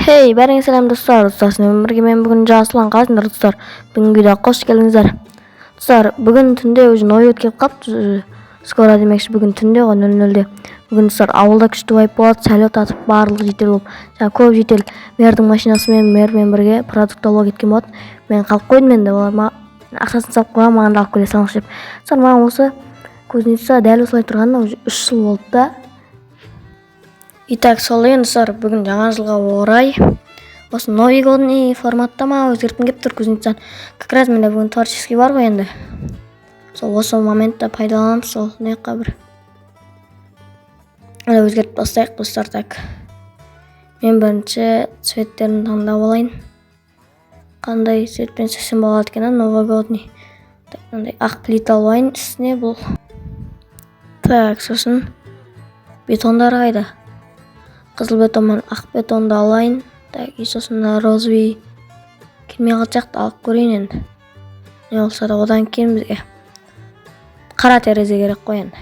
Hey, бәріңе сәлем, достар. Достар, сіздермен бірге мен бүгін Жасұлан. Қалайсыңдар, достар? Бүгінгі видеоға қош келдіңіздер. Достар, бүгін түнде уже Новый год келіп қалыпты. Скоро демекші, бүгін түнде ғой, 00:00-де. Бүгін, достар, ауылда күшті вайп болады, салют атып, барлық житель болып, жаңа көп житель мэрдің машинасымен, мэрмен бірге продукт алуға кеткен болатын. Мен қалып қойдым енді, олар ақшасын салып қойған, маған да алып келе салыңызшы деп. Достар, маған осы кузница дәл осылай тұрғанына уже 3 жыл болды да. Итак, сол енді, достар, бүгін жаңа жылға орай осы новогодний форматта ма өзгерткім келіп тұр кузницаны. Как раз менде бүгін творческий бар ғой енді. Сол осы моментті пайдаланып, сол мына жаққа бір өзгертіп тастайық, достар. Так. Мен бірінші цветтерін таңдап алайын. Қандай цветпен істесем болады екен, а, новогодний. Так, мынандай ақ плита алып алайын үстіне бұл. Так, сосын бетондар қайда? Қызыл бетон мен ақ бетонды алайын. Так, и сосын мына розовый келмей қалған сияқты, алып көрейін енді. Не болса да, одан кейін бізге қара терезе керек қой енді.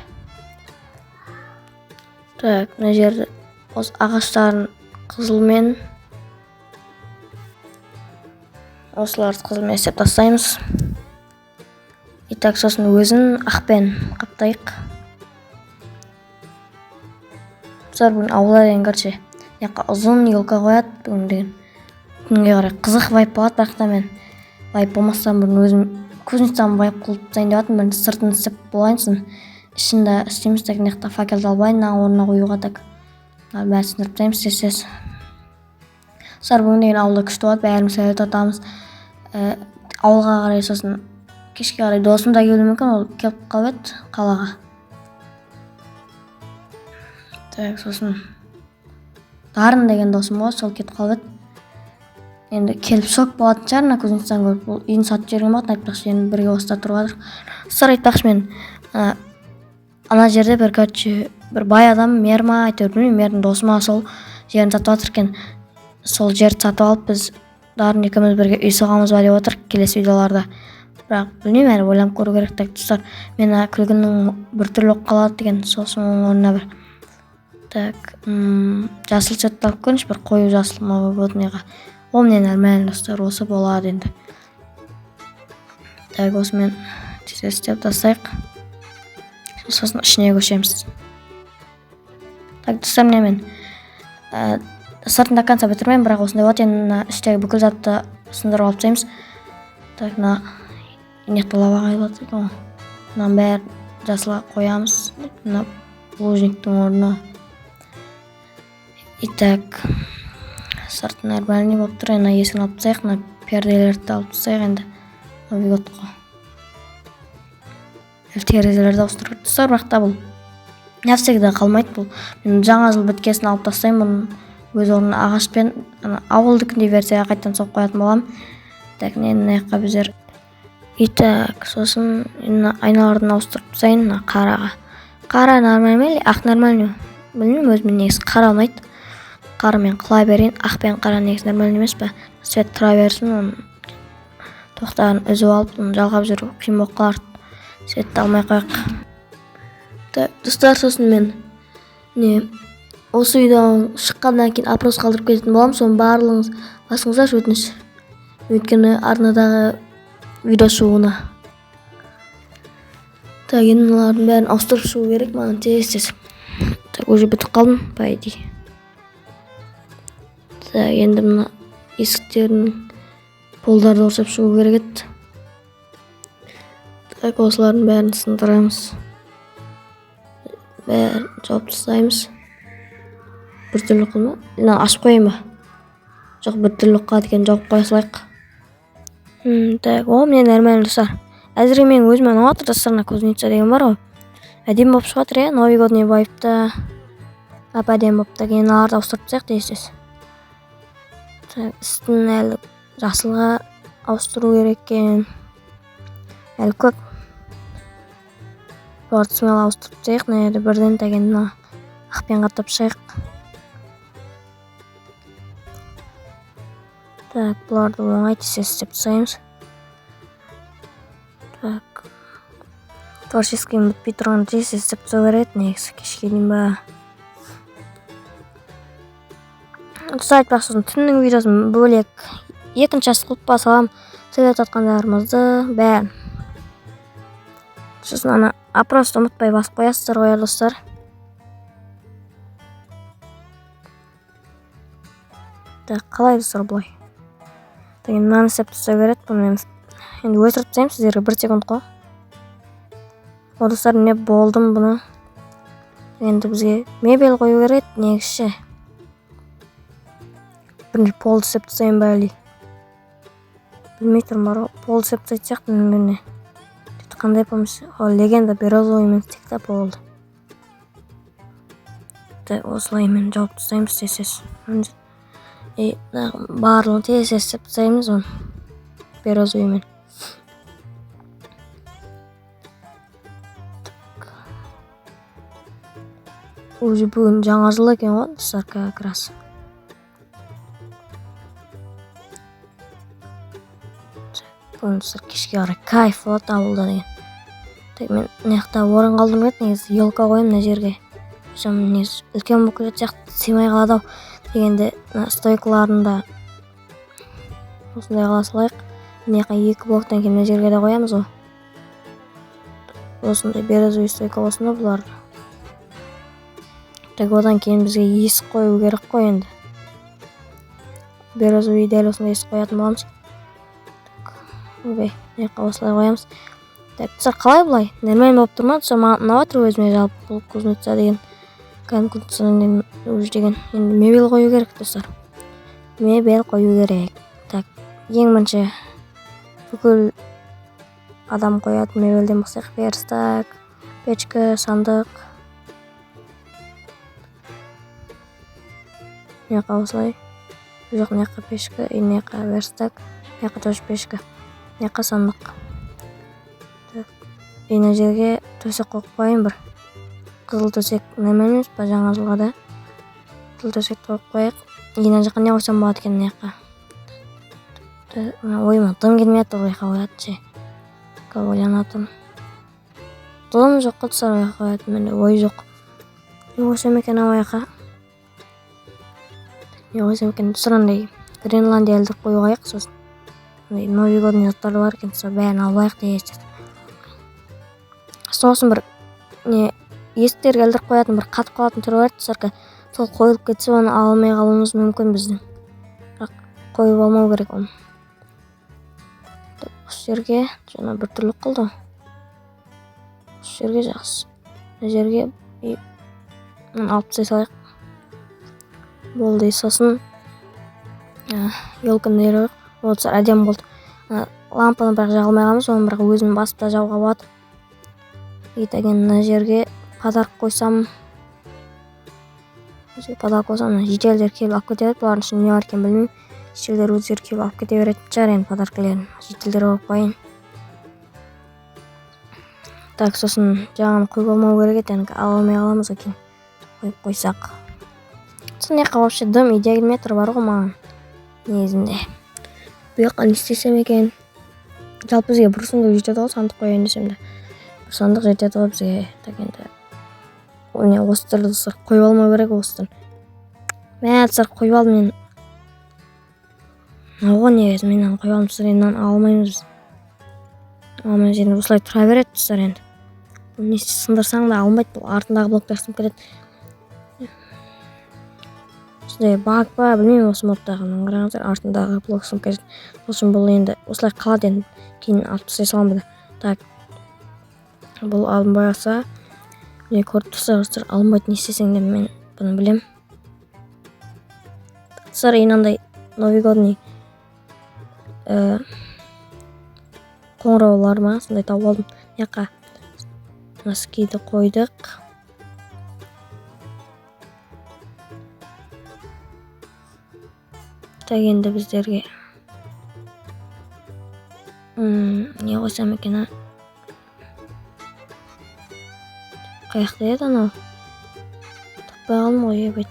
Так, мына жерді осы ағаштарын қызылмен, осыларды қызылмен істеп тастаймыз. Итак, сосын өзін ақпен қаптайық. Достар, бүгін ауылда деген, короче, мына жаққа ұзын елка қояды бүгін деген. Түнге қарай қызық вайп болады, бірақ та мен вайп болмастан бұрын өзім кузницаны вайп қылып тастайын деп жатырмын. Бірінші сыртын істеп болайын, сосын ішін де істейміз. Так, мына жақта факелді алып алайын мына орнына қоюға. Так, мына бәрін сындырып тастаймыз тез тез. Достар, бүгін деген ауылда күшті болады, бәріміз салют атамыз. Ауылға қарай сосын кешке қарай досым да келуі мүмкін, ол келіп қалып еді қалаға. Так, сосын Дарын деген досым ғой, сол кетіп қалып еді. Енді келіп шок болатын шығар мына кузницаны көріп. Ол үйін сатып жіберген болатын, айтпақшы, енді бірге осында тұрып жатыр. Достар, айтпақшы, мен ана жерде бір, короче, бір бай адам, мэр ма, әйтеуір білмеймін, мэрдің досы ма, сол жерін сатып жатыр екен. Сол жерді сатып алып, біз Дарын екеуміз бірге үй соғамыз ба деп отырмық келесі видеоларда. Бірақ білмеймін, әлі ойланып көру керек. Так, достар, мен ана күлгіннің біртүрлі болып қалады деген, сосын оның орнына бір, так, жасыл цветті алып көрейінші, бір қою жасыл новогодныйға. Ол мне нормально, достар, осы болады енді. Так, осымен тез істеп тастайық, сосын ішіне көшеміз. Так, достар, міне, мен сыртын до конца бітірмеймін, бірақ осындай болады. Енді мына іштегі бүкіл затты сындырып алып тастаймыз. Так, мына мына жақта лава құйылады екен ғой, мынаның бәрін жасылға қоямыз мына булыжниктің орнына. Итак, сырты нормальный болып тұр. Енді есігін алып тастайық, мына перделерді де алып тастайық енді, Новый год қой. Терезелерді ауыстырып, достар, бірақ та бұл навсегда қалмайды бұл. Мен жаңа жыл біткесін алып тастаймын бұны, өз орнына ағашпен ана ауылдікіндей версияға қайтадан соғып қоятын боламын. Так, енді мына жаққа біздер, итак, сосын мына айналарын ауыстырып тастайын мына қараға. Қара нормально ма или ақ нормально ма, білмеймін. Өзіме негізі қара ұнайды, қарамен қыла берейін. Ақ пен қара негізі нормально емес па? Цвет тұра берсін, оның тоқтарын үзіп алып, оны жалғап жүру қиын болып қалар. Цветті алмай ақ қояйық. Так, достар, сосын мен не, осы видео шыққаннан кейін опрос қалдырып кететін боламын, соның барлығыңыз басыңыздаршы, өтініш, өйткені арнадағы видео шығуына. Так, енді мыналардың бәрін ауыстырып шығу керек маған тез тез. Так, уже бітіп қалдым по идее. Так, енді мына есіктердің полдарды өлшеп шығу керек еді. Так, осылардың бәрін сындырамыз, бәрін жауып тастаймыз. Біртүрлі қылма, мынаны ашып қояйын ба? Жоқ, біртүрлі болып қалады екен, жауып қоя салайық. Так, о, міне, нормально, достар. Әзірге менің өзіме ұнап жатыр, достар. Мына кузница деген бар ғой, әдемі болып шығып жатыр, иә, новогодний вайпта әп әдемі болып. Так, енді мыналарды ауыстырып тастайық тез тез. Так, үстін әлі жасылға ауыстыру керек екен, әлі көп. Бұларды смело ауыстырып тастайық мына жерде бірден. Так, енді мына ақпен қаптап тастайық. Так, бұларды оңай, тез тез істеп тастаймыз. Так, творческийім бітпей тұрғанда тез тез істеп тастау керек еді негізі, кешке дейін ба. Достар, айтпақшы, сосын түннің видеосын бөлек екінші часть қылып па саламын, сөйлеп жатқандарымызды бәрін. Сосын ана опросты ұмытпай басып қоясыздар ғой, достар. Так, қалай, достар, бұлай? Так, енді мынаны істеп тастау керек. Бұны мен енді өшіріп тастаймын сіздерге, бір секунд қой. О, достар, міне, болдым бұны. Енді бізге мебель қою керек еді негізі ше. Бірінші пол істеп тастайын ба или білмей тұрмын бар ғой. Пол істеп тастайтын сияқтымын міне. Қандай пол? О, легенда березовыймен істейік та полды. Так, осылай мен жауып тастаймыз тез тез. И барлығын тез тез істеп тастаймыз оны березовыймен. Так. Уже бүгін жаңа жыл екен ғой, достар, как раз. Бүгін, достар, кешке қарай кайф болады ауылда деген. Так, мен мына жақта орын қалдырғым келеді негізі, елка қоямын мына жерге. Қойсам, негізі үлкен болып кететін сияқты, сыймай қалады ау дегенде, мына стойкаларын да осындай қыла салайық. Мына жаққа екі блоктан кейін мына жерге де қоямыз ғой. Осындай березовый стойка болсын да бұлар. Так, одан кейін бізге есік қою керек қой енді. Березовый дәл осындай есік қоятын боламыз. Так, ойбай, мына жаққа осылай қоямыз. Так, достар, қалай бұлай? Нормально болып тұр ма? Достар, маған ұнап жатыр өзіме жалпы бұл кузница деген. Кәдімгі кузница уже деген. Енді мебель қою керек, достар. Мебель қою керек. Так, ең бірінші бүкіл адам қоятын мебельден бастайық. Верстак, печка, сандық. Мына жаққа осылай. Жоқ, мына жаққа печка, и мына жаққа верстак, мына жаққа тоже печка, мына жаққа сандық. Так, и мына жерге төсек қойып қояйын бір. Қызыл төсек нормально емес па жаңа жылға да? Қызыл төсек қойып қояйық. И мына жаққа не қойсам болады екен мына жаққа? Ойыма дым келмей жатыр, ол жаққа қоятын ше. Так, ойланып жатырмын. Дым жоқ қой, достар, ол жаққа қоятын менде ой жоқ. Не қойсам екен ол жаққа? Не қойсам екен? Достар, андай Гренландия ілдіріп қоюға, сосын андай новый годный заттар бар екен, сол бәрін алып алайық деген сияқты. Сосын бір не есіктерге ілдіріп қоятын бір қатып қалатын түрі бар еді, достар, сол қойылып кетсе, оны ала алмай қалуымыз мүмкін біздің. Бірақ қойып алмау керек оны. Осы жерге жаңа бір түрлі қылды. Осы жерге жақсы. Мына жерге и мынаны алып тастай салайық. Болды, сосын елканы қояйық. Вот, достар, әдемі болды. Лампаны бірақ жаға алмай қаламыз, оны бірақ өзім басып та жағуға болады. И деген мына жерге подарок қойсам, подарок қойсам, мына жительдер келіп алып кете береді. Бұлардың ішінде не бар екенін білмеймін. Жительдер өздері келіп алып кете беретін шығар енді подаркілерін. Жительдер қойып қояйын. Так, сосын жаңаны қойып алмау керек еді, енді ала алмай қаламыз ғой кейін қойып қойсақ. Сосын мына жаққа вообще дым идея келмей жатыр бар ғой маған негізінде. Бұл жаққа не істесем екен? Жалпы бізге бір сундук жетеді ғой, сандық қояйын десем де. Бір сандық жетеді ғой бізге. Так, енді міне осы түрді, достар, қойып алмау керек осы түрін. Мә, достар, қойып алдым мен. Мынау ғой негізі, мен мынаны қойып алдым, достар, енді мынаны ала алмаймыз біз. Ала алмаймыз, енді осылай тұра береді, достар, енді. Бұл не сындырсаң да алынбайды, бұл артындағы блоктар сынып кетеді. Осындай баг па, білмеймін, осы модтағы. Мына қараңыздар, артындағы блок сынып кетеді. Сол үшін бұл енді осылай қалады енді. Кейін алып тастай саламын бұны. Так, бұл алынбаса, міне көріп тұрсыздар, достар, алынбайды, не істесең де, мен бұны білемін. Достар, мынандай новогодний қоңыраулар ма, сондай тауып алдым. Мына жаққа носкиді қойдық. Так, енді біздерге не қойсам екен, а? Қай жақта еді анау? Таппай қалдым ғой, ебать.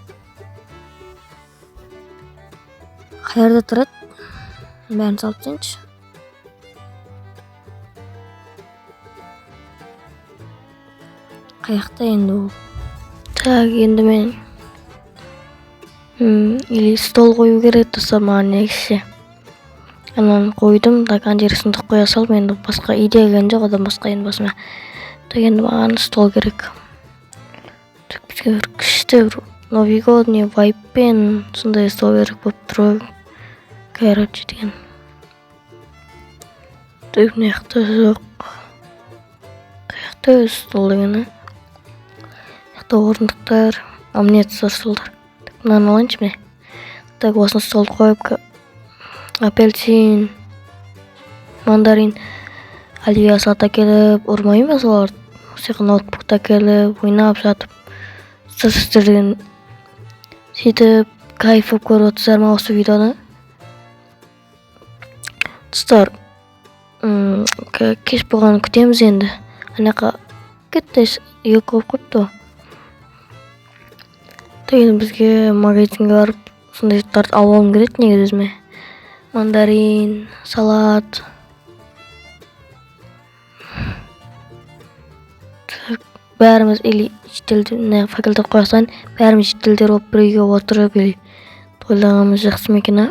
Қай жерде тұрады? Бәрін салып тастайыншы. Қай жақта енді ол? Так, енді мен Или стол қою керек, достар, маған негізі. Ананы қойдым. Так, ана жерге сындық қоя салдым. Енді басқа идея келген жоқ одан басқа енді басыма. Так, енді маған стол керек. Так, бізге бір күшті, бір новогодний вайбпен сондай стол керек болып тұр ғой, короче деген. Так, мына жақта жоқ. Қай жақта өзі стол деген, а? Мына жақта орындықтар. А, міне, достар, столдар. Так, мынаны алайыншы, міне. Так, осыны, столды қойып, апельсин, мандарин, оливье салат әкеліп ұрмаймын ба соларды? Осы жаққа ноутбукты әкеліп, ойнап жатып. Сіздер деген сөйтіп кайф болып көріп отырсыздар ма осы видеоны, достар? Кеш болғанын күтеміз енді. Ана жаққа кетті, екі қойып қойыпты ғой. Так, енді бізге магазинге барып, сондай заттарды алып алуым керек негізі өзіме: мандарин, салат. Так, бәріміз или шетелде, мына факелдер қоя салайын, бәріміз шетелдер болып бір үйге отырып или тойлағанымыз жақсы ма екен, а?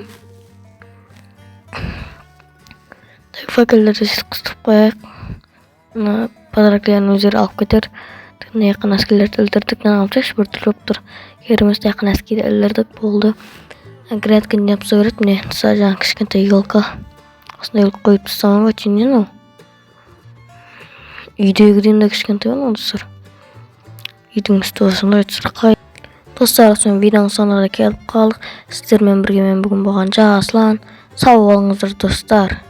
Так, факелдерді сөйтіп қыстырып қояйық. Мына подаркілерін өздері алып кетер. Так, мына жаққа носкилерді ілдірдік. Мынаны алып тастайықшы, біртүрлі болып тұр. Керемет, мына жаққа носкиді ілдірдік, болды. Грядканы жинап тастау керек. Міне, тыста жаңағы кішкентай елка, осындай елка қойып тастаған ғой. Не мынау, үйдегіден де кішкентай ғой мынау, достар. Үйдің үсті осындай, достар. Қалай, достар? Осымен видеоның соңына да келіп қалдық. Сіздермен бірге мен бүгін болған Жасұлан. Сау болыңыздар, достар.